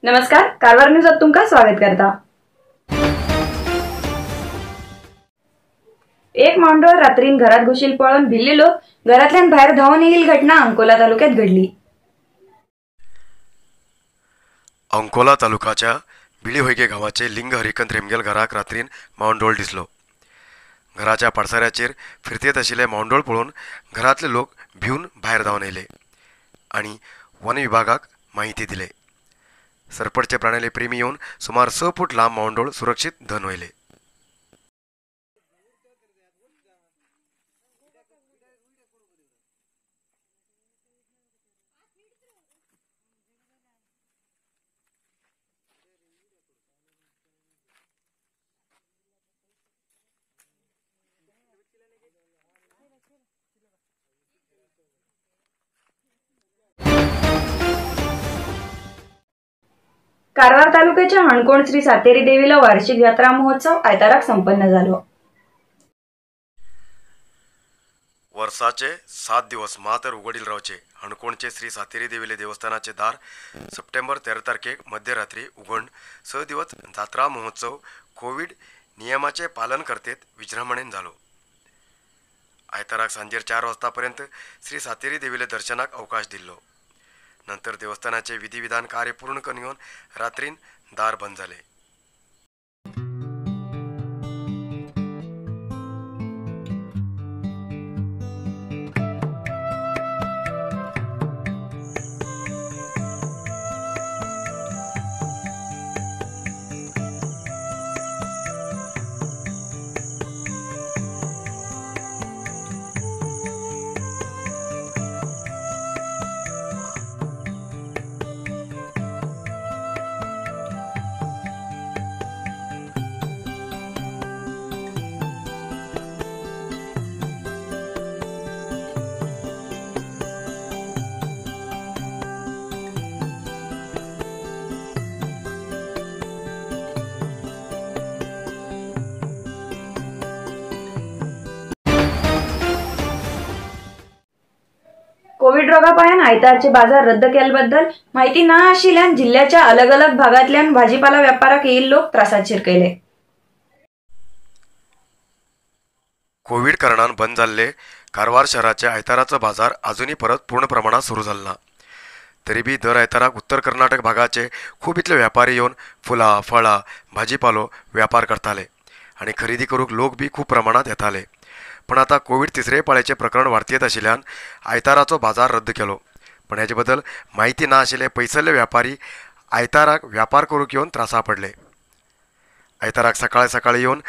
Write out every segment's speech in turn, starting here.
नमस्कार, कारवार न्यूजात तुमका स्वागत करता। एक मांडोळ रात्रीन घरात घुशील पळून भिल्ले लोक घरातल्यान भायर धांवून येईल घटना अंकोला तालुक्यात घडली। अंकोला तालुक्याच्या बिळी गावाचे लिंग हरिकंत रेमगेल घराक रात्रीन मांडोळ दिसलो। घराच्या पडसाऱ्याचेर फिरतेत आशिल्ले मांडोळ पळोवन घरातले लोक भिवन भायर धांवन येयले आनी वन विभागाक माहिती दिले। सरपटचे प्राण्याले प्रेमी येवन सुमार 6 फूट लांब मांडोळ सुरक्षित धन वयले। कारवार तालुक्याच्या हणकोण श्री सातेरी देवीला वार्षिक यात्रा महोत्सव आयताराक संपन्न झालो। वर्षाचे 7 दिवस मात्र उघडील रावचे हणकोणचे श्री सातेरी देवीले देवस्थानाचे दार सप्टेंबर 13 तारखेक मध्यरात्री उघड 6 दिवस जात्रा महोत्सव कोविड नियमाचे पालन करतेत विजृंभणेन झालो। आयताराक सांजेर 4 वाजतापर्यंत श्री सातेरी देवीले दर्शनाक अवकाश दिल्लो। नंतर देवस्थानाचे विधिविधान कार्य पूर्ण करून घेऊन रात्रीन दार बंद झाले। कोविड रोगापायान आयतारचे बाजार रद्द केल्याबद्दल माहिती ना आशिल्ल्यान जिल्ह्याच्या अलग अलग भागातल्यान भाजीपाला व्यापाराक येईल लोक त्रासात शिरकयले। कोविड कारणान बंद जाल्ले कारवार शहराचे आयताराचो बाजार अजूनही परत पूर्ण प्रमाणात सुरू जाला ना। तरी बी दर आयताराक उत्तर कर्नाटक भागाचे खूब इतले व्यापारी येवन फुलां, फळां, भाजीपालो व्यापार करताले आनी खरेदी करूंक लोक बी खूब प्रमाणात येताले। पण आता कोविड तिसरे पाळयेचें प्रकरण वाडतीत आशिल्ल्यान आयताराचो बाजार रद्द केलो। पण हेजे बद्दल माहिती ना आशिल्ले पयसल्ले व्यापारी आयताराक व्यापार करूंक येवन त्रासा पडले। आयताराक सकाळी सकाळी येवन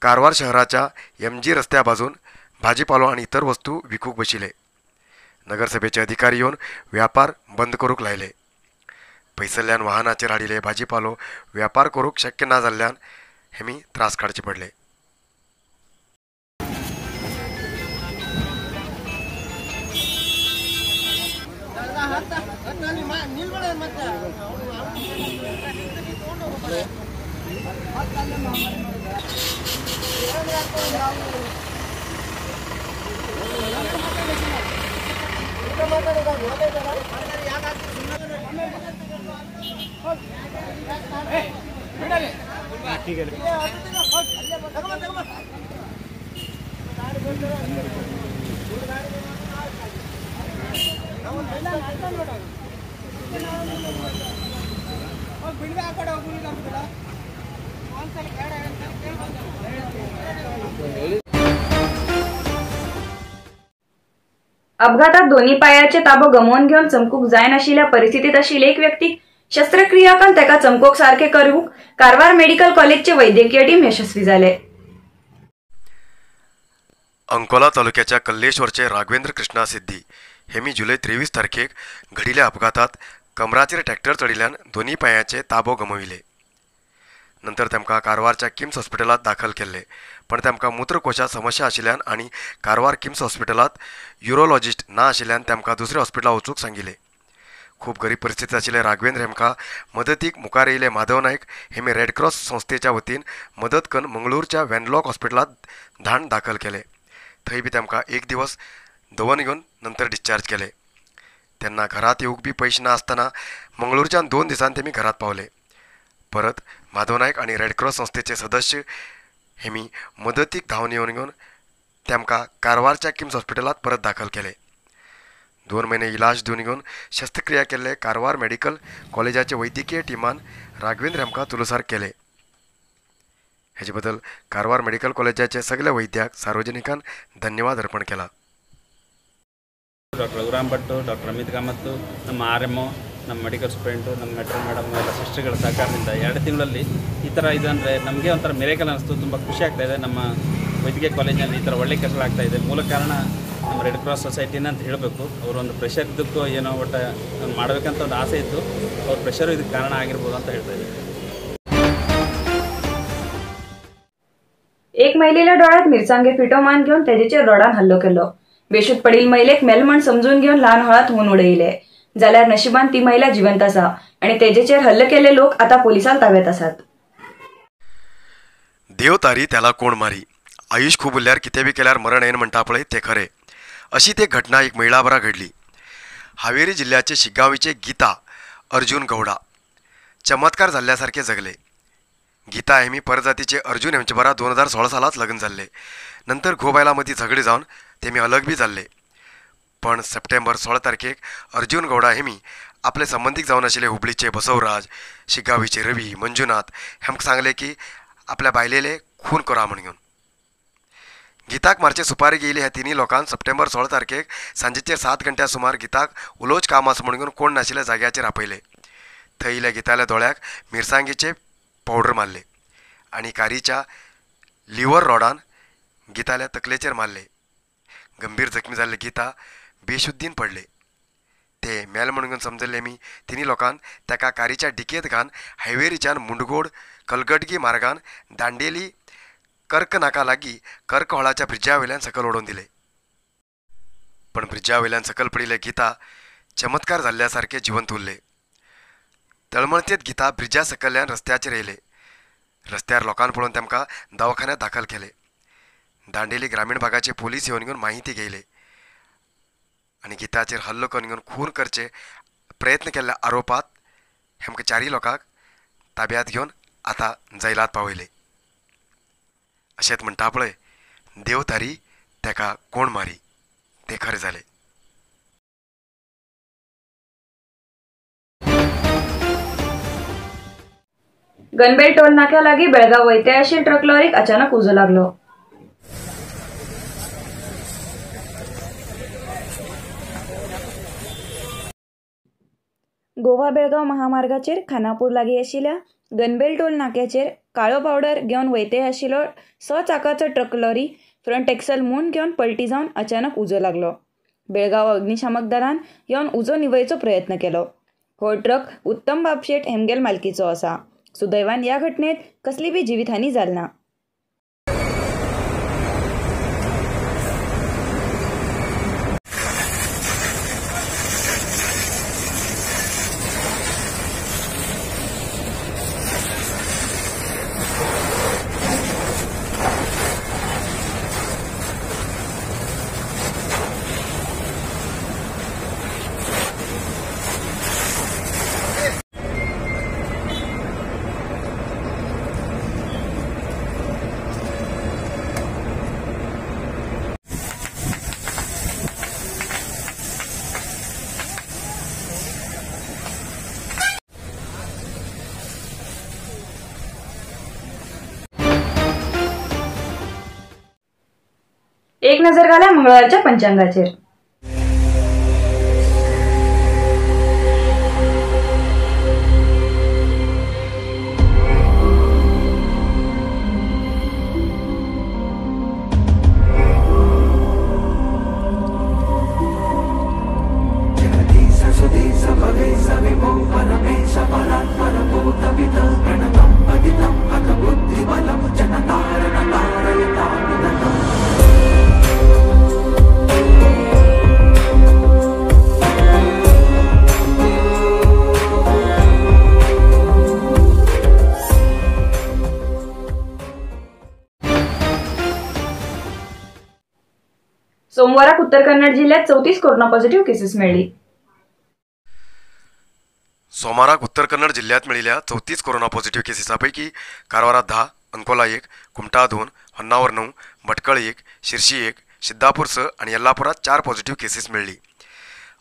कारवार शहराच्या एमजी रस्त्या बाजून भाजीपालो आनी इतर वस्तू विकूंक बशिल्ले। नगरसभेचे अधिकारी येवन व्यापार बंद करूंक लायले। पयसल्ल्यान वाहनाचेर हाडिल्ले भाजीपालो व्यापार करूंक शक्य ना जाल्ल्यान हेमी त्रास काडचे पडले। अपघातात दोन्ही पायाचे ताबो गमोवन घेवन चमकूक जायनाशिल्ल्या परिस्थितीत आशिल्ले एक व्यक्ती शस्त्रक्रिया करून ताका चमकोक सारके करूंक कारवार मेडिकल कॉलेजचे वैद्यकीय टीम यशस्वी जाले। अंकोला तालुक्याच्या कल्लेश्वरचे राघवेंद्र कृष्णा सिद्धी हेमी जुलै 23 तारखेक घडिल्ल्या अपघातात कमराचेर ट्रॅक्टर चडिल्ल्यान दोन्ही पायांचे ताबो गमविले। नंतर तांकां कारवारच्या किम्स हॉस्पिटलांत दाखल केल्ले, पण तांकां मूत्रकोशात समस्या आशिल्ल्यान आनी कारवार किम्स हॉस्पिटलांत युरोलॉजिस्ट ना आशिल्ल्यान तांकां दुसऱ्या हॉस्पिटलांत वचूंक सांगिल्लें। खूब गरीब परिस्थिती आशिल्ले राघवेंद्र हेमकां मदतीक मुखार येयले माधव नायक हेमी रेड क्रॉस संस्थेच्या वतीन मदत करून मंगळूरच्या वेनलॉक हॉस्पिटलांत धाड दाखल केले। थंय बी तांकां एक दिवस दवरून घेवन नंतर डिस्चार्ज केले। तेन्ना घरात येवंक बी पयशे ना आसतना मंगळूरच्यान 2 दिसान तेमी घरात पावले. परत माधव नायक आनी रेडक्रॉस संस्थेचे सदस्य हेमी मदतीक धांवन येवन घेवन तेमकां कारवारच्या किम्स हॉस्पिटलांत परत दाखल केले. 2 म्हयने इलाज दिवन घेवन शस्त्रक्रिया केल्ले कारवार मेडिकल कॉलेजाचे वैद्यकीय टिमान राघवेंद्र हांकां तुलसार केले. हेजे बद्दल कारवार मेडिकल कॉलेजाचे सगळे वैद्याक सार्वजनिकान धन्यवाद अर्पण केला. ಡಾಕ್ಟರ್ ರಘುರಾಮ್ ಭಟ್ಟು, ಡಾಕ್ಟರ್ ಅಮಿತ್ ಕಾಮತ್ತು, ನಮ್ಮ RMO, ನಮ್ಮ ಮೆಡಿಕಲ್ ಸೂಪರಿಂಟು, ನಮ್ಮ ಮೆಟ್ರೋ ಮೇಡಮ್ ಎಲ್ಲ ಸಿಸ್ಟರ್ಗಳ ಸಹಕಾರದಿಂದ 2 ತಿಂಗಳಲ್ಲಿ ಈ ಥರ ಇದಂದರೆ ನಮಗೆ ಒಂಥರ ಮಿರೇಕಲ್ ಅನ್ನಿಸ್ತು. ತುಂಬ ಖುಷಿ ಆಗ್ತಾಯಿದೆ. ನಮ್ಮ ವೈದ್ಯಕೀಯ ಕಾಲೇಜಿನಲ್ಲಿ ಈ ಥರ ಒಳ್ಳೆ ಕೆಲಸಗಳಾಗ್ತಾಯಿದೆ. ಮೂಲ ಕಾರಣ ನಮ್ಮ ರೆಡ್ ಕ್ರಾಸ್ ಸೊಸೈಟಿನ ಅಂತ ಹೇಳಬೇಕು. ಅವರೊಂದು ಪ್ರೆಷರ್ ಇದ್ದಕ್ಕೂ ಏನೋ ಒಟ್ಟು ಮಾಡಬೇಕಂತ ಒಂದು ಆಸೆ ಇತ್ತು. ಅವ್ರ ಪ್ರೆಷರು ಇದಕ್ಕೆ ಕಾರಣ ಆಗಿರ್ಬೋದು ಅಂತ ಹೇಳ್ತಾ ಇದ್ದೀವಿ. एक महिलेला डोळ्यात मिरसांगे फिटो मान घेऊन तेजेचेर रोडान हल्लो केलो. बेशुद्ध पडिल महिलेक मेल म्हण समजून घेवन ल्हान हळात हुन उडयले. जाल्यार नशिबान ती महिला जिवंत आसा आनी तेजेचेर हल्ले केल्ले लोक आता पोलिसांत ताब्यात आसात. देव तारी त्याला कोण मारी, आयुष खूब उरल्यार कितें बी केल्यार मरण येन म्हणटा पळय ते खरें. अशी ते घटना एक महिला बरा घडली. हावेरी जिल्ह्याचे शिग्गांवीचे गीता अर्जुन गौडा चमत्कार जाल्ल्या सारखे जगले. गीता हेमी परजातीचे अर्जुन हेमचे बरा 2016 सालात लग्न जाल्ले. नंतर घोव मदीं झगडे जावन तेमी अलग बी जाल्ले. पण सप्टेंबर 16 तारखेक अर्जुन गौडा हेमी आपले संबंदीक जावन आशिल्ले हुबळीचे बसवराज, शिग्गांवीचे रवी, मंजुनाथ हेमकां सांगले की आपल्या बायलेले खून करा म्हण घेवन. गीताक मारचे सुपारी गेली ह्या तिन्ही लोकांक सप्टेंबर 16 तारखेक सांजेचेर 7 घंट्या सुमार गीताक उलोवच काम आसा म्हण घेवन कोण नाशिल्ल्या जाग्याचेर आपयले. थंय इल्या गीताल्या दोळ्याक मिरसांगेचे पावडर मारले आनी कारीच्या लिव्हर रॉडान गीताल्या तकलेचेर मारले. गंभीर जखमी जाल्ले गीता बेशुद्धीन पडले. ते मेल म्हणून समजल्ले मी तिन्ही लोकांन ताका कारीच्या डिकेत घान हायवेरीच्यान मुंडगोड कलगटगी मार्गान दांडेली कर्क नाका लागीं कर्क हॉळाच्या ब्रिजा वयल्यान सकयल उडोवन दिले. पण ब्रिजा वयल्यान सकयल पडिल्ले गीता चमत्कार जाल्ल्या सारके जिवंत उरले. तळमळतेत गीता ब्रिजा सकयल्यान रस्त्याचेर येयले. रस्त्यार लोकांक पळोवन तेमकां दवाखान्यात दाखल केले. दांडेली ग्रामीण भागाचे पोलीस येवन घेवन माहिती घेयले आनी गीताचेर हल्लो करून घेवन खून करचे प्रयत्न केल्ल्या आरोपात हेमकां 4 लोकांक ताब्यात घेवन आतां जैलात पावयले. अशेंच म्हणटा पळय, देव तारी तेका कोण मारी, ते खरें जालें. गनबेल टोल नाक्या लागीं बेळगांव वयते आशिल्ल्या ट्रक लॉरीक अचानक उजो लागलो. गोवा बेळगांव महामार्गाचेर खानापूर लागीं आशिल्ल्या गनबेल टोल नाक्याचेर काळो पावडर घेवन वयते आशिल्लो 6 चाकाचो ट्रक लॉरी फ्रंट एक्सल मून घेवन पलटी जावन अचानक उजो लागलो. बेळगांव अग्निशामक दलान येवन उजो निवयचो प्रयत्न केलो. हो ट्रक उत्तम बाबशेट हेमगेल मालकीचो आसा. सुदैवान ह्या घटनेत कसली बी जिवीतहानी जाली ना. एक नजर घाला मंगळवारच्या पंचांगाचेर. सोमवाराक उत्तर कन्नड जिल्ह्यात 34 कोरोना पॉझिटिव्ह केसेस मेळ्ळी. सोमाराक उत्तर कन्नड जिल्ह्यात मेळिल्ल्या 34 कोरोना पॉझिटिव्ह केसीसां पैकी कारवारात 10, अंकोला 1, कुमठा 2, होन्नावर 9, भटकळ 1, शिर्शी 1, सिद्धापूर 6 आणि येल्लापुरात 4 पॉझिटिव्ह केसीस मेळ्ळी.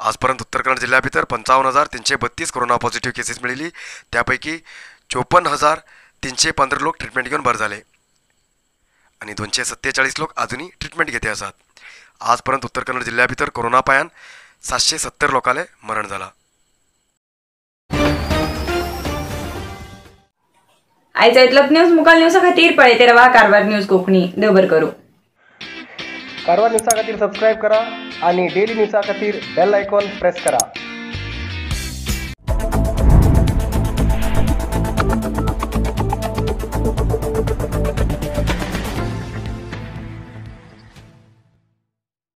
आजपर्यंत उत्तर कन्नड जिल्ह्या भितर 55,332 कोरोना पॉझिटिव्ह केसीस मेळिल्ली. त्यापैकी 54,315 लोक ट्रिटमेंट घेवन बरे जाले आनी 247 लोक अजूनय ट्रिटमेंट घेते आसात. आजपर्यंत उत्तर कन्नड जिल्ह्या भितर कोरोना पायान 770 लोकांले मरण जाला. आयचा इतलोच न्यूज. मुखाल न्यूजा खातीर पळयते रावा कारवार न्यूज कोंकणी. देव बरें करूं. कारवार न्यूजा खातीर सबस्क्रायब करा आणि डेली न्यूजा खातीर बेल आयकॉन प्रेस करा.